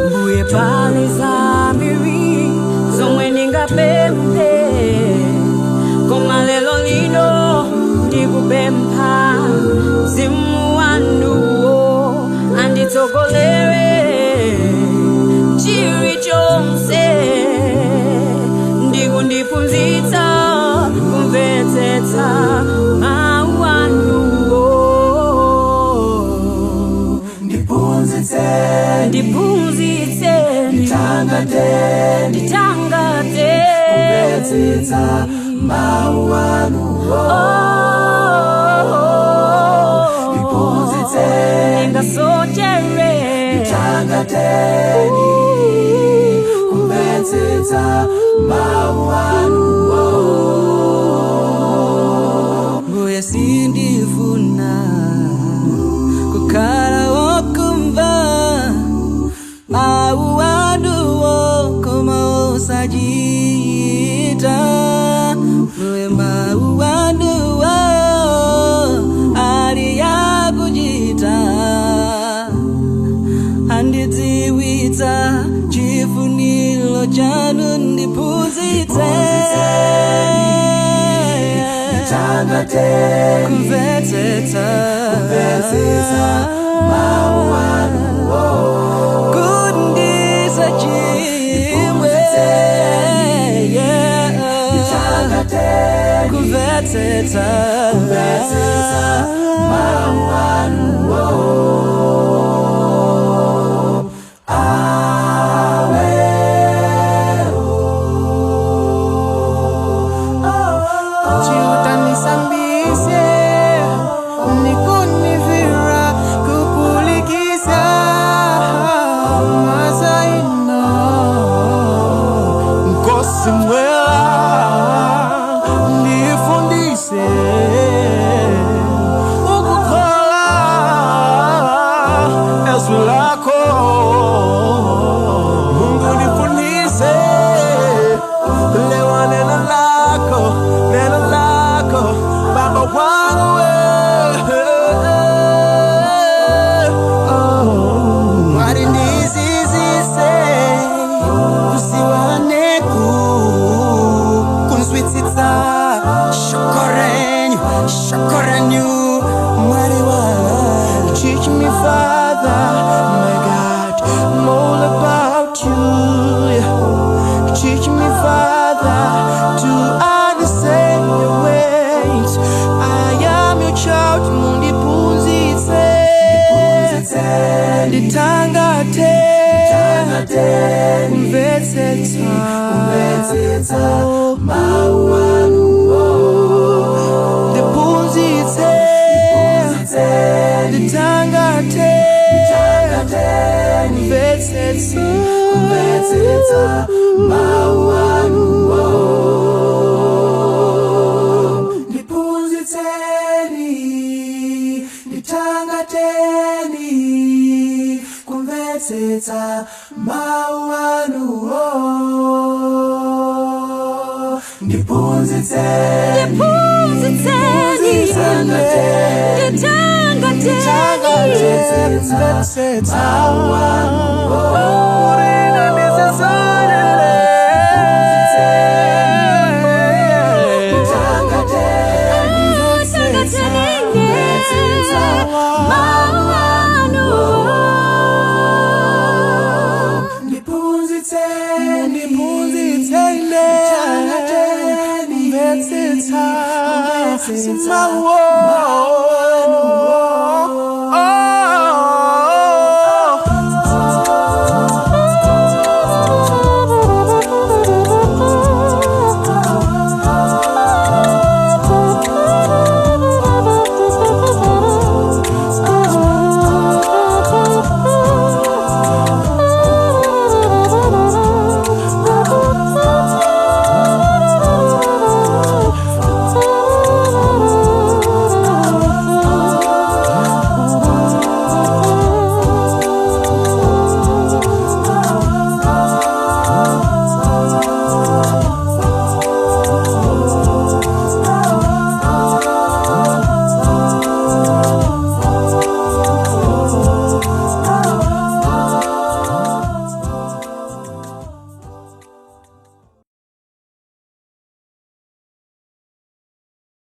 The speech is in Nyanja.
Mbuye pali zambiri zomwe ndingapemphe, koma lero lino ndikupempha mzimu wanuwo anditsogolere chilichonse ndikundiphunzitsa kumvetsetsa mawu anuwo. Ndiphunzitseni. Ndiphunzitseni. Ndithangateni. Ndithangateni. Kumvetsetsa mawu anuwo. Ndiphunzitseni. Ndingasochere. Ndithangateni kumvetsetsa mawu anuwo. Mbuye, sindifuna kukhala wokumva mawu anuwo koma osachita. Mbuye, mawu anuwo ali yakuchita, andidziwitsa chifuniro chanu. Ndiphunzitse. Ndithangateni. Kumvetsetsa. Kumvetsetsa mawu anuwo. Kundisa chimwe. Ndithangateni. Kumvetsetsa. Kumvetsetsa mawu anuwo. Awe. Chiutanisambise nikunivira kupulikisa mazaino. Nkosi mwela, ndifundise ukukhola ezwi lakho. Mungu, nifundise lewa neno lako, neno lako, Baba wangu we. Oh. Mwari, ndizizise kusiwaneku kunzwitsitsa shoko renyu, shoko renyu, Mwari wa. Teach me, Father, my God, all about you. Teach me, Father, to understand your ways. I am your child, mundiphunzitse. Ndithangathe. Ndithangateni. Kumvetsetsa. Kumvetsetsa mawu anuwo. Ndiphunzitse. Ndiphunzitseni. Ndithangathe. Ndithangateni. Kumvetsetsa. Kumvetsetsa mawu anuwo. Ndiphunzitseni, ndithangateni kumvetsetsa mawu anuwo. Ndiphunzitseni. Ndiphunzitseni. Ndithangateni. Kumvetsetsa. Mawu anuwo. Ndithangateni. Ndithangateni mawu anuwo. Ndiphunzitseni. Ndiphunzitseni. Ndithangateni. Kumvetsetsa. Kumvetsetsa. Mawu.